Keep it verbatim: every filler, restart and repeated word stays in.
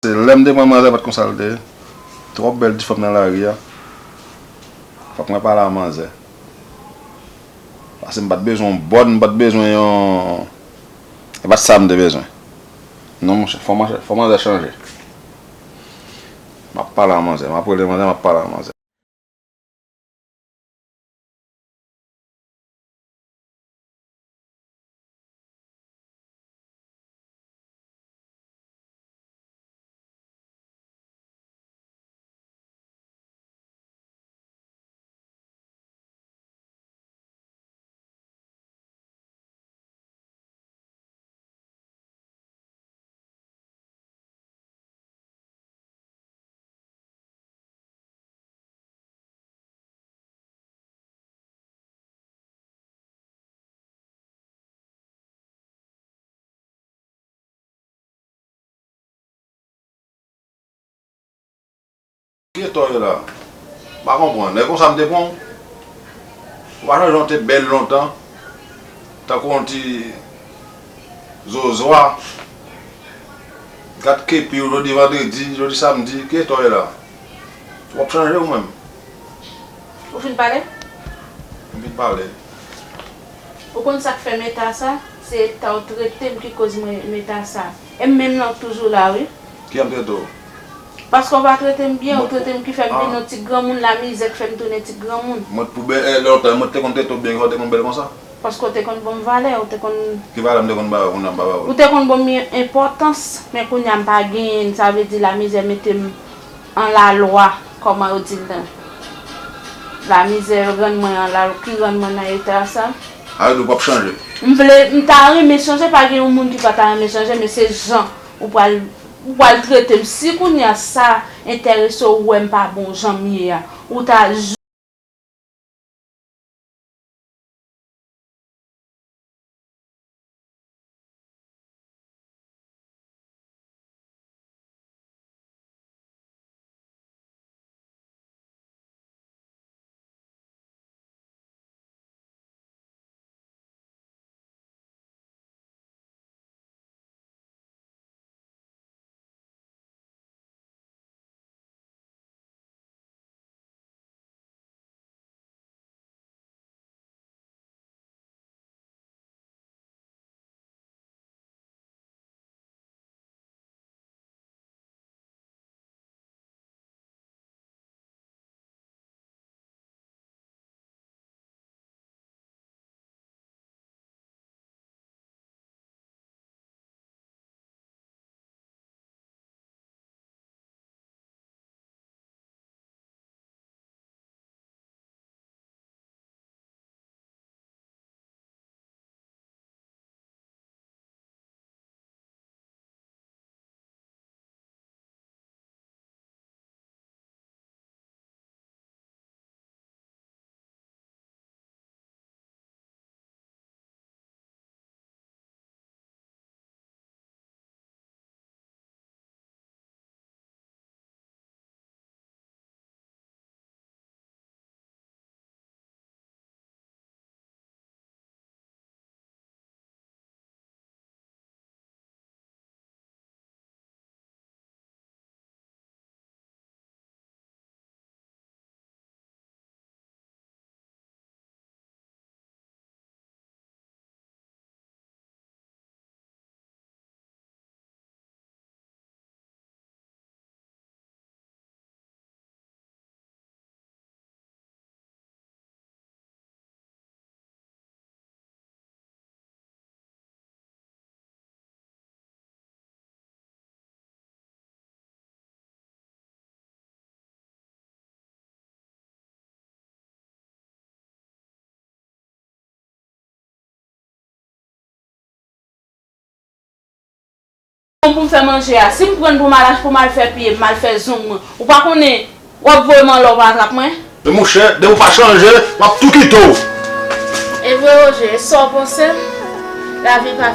Se lè m te pran manzè, pa t konsa l te ye. Twòp bèl ti fanm nan lari a. Fòk mwen pale a manzè. Paske m pa t bezwen yon bòn, m pa t bezwen yon, e pa t sa m te bezwen. Non, monchè, fò manzè, fò manzè chanje. M ap pale a manzè, m ap rele manzè, m ap pale a manzè. Kiyès w ye la? M pa konprann. E konsa m te pran w? Ou pa chanje, w te bèl lontan. Tankou yon ti zozwa. Gad kepi w jodi vandredi, jodi samdi. Kiyès w ye la? W ap chanje ou menm? Ou fin pale? M fin pale. Ou konn sa k fè m eta sa? Se eta w trete m ki koz mwen m eta sa. E m menm nan toujou la, wi. Kijan m trete w? Paske w pa trete m byen, ou trete m ki fè m vin yon ti granmoun, lamizè k fè m tounen ti granmoun. Mwen t pou bèl, e, lontan, mwen te konn trete w byen, ou te konn bèl konsa? Paske w te konn ban m valè, ou te konn. Ki valè m te konn ba ou, kounye a m pa ba ou? Ou te konn ban m enpòtans, men kounye a m pa genyen l, sa vle di lamizè mete m an lalwa, kòman yo di l lan. Lamizè rann mwen an lalwa, ki rann mwen nan eta sa. A vle di w p ap chanje? M vle, m ta renmen chanje, pa gen yon moun ki pa ta renmen chanje, men se jan ou pral, ou pral trete m. Si kounye a sa enterese w, ou wè m pa bon jan m ye a, ou ta Pou m fè manje a, si m pran l pou m al, pou m al fè pye m, m al fè zong mwen, ou pa konnen w ap voye m anlè, w pa atrap mwen? Men monchè, depi w pa chanje, m ap tou kite w. E vre, Roger, e sa w panse? Lavi pa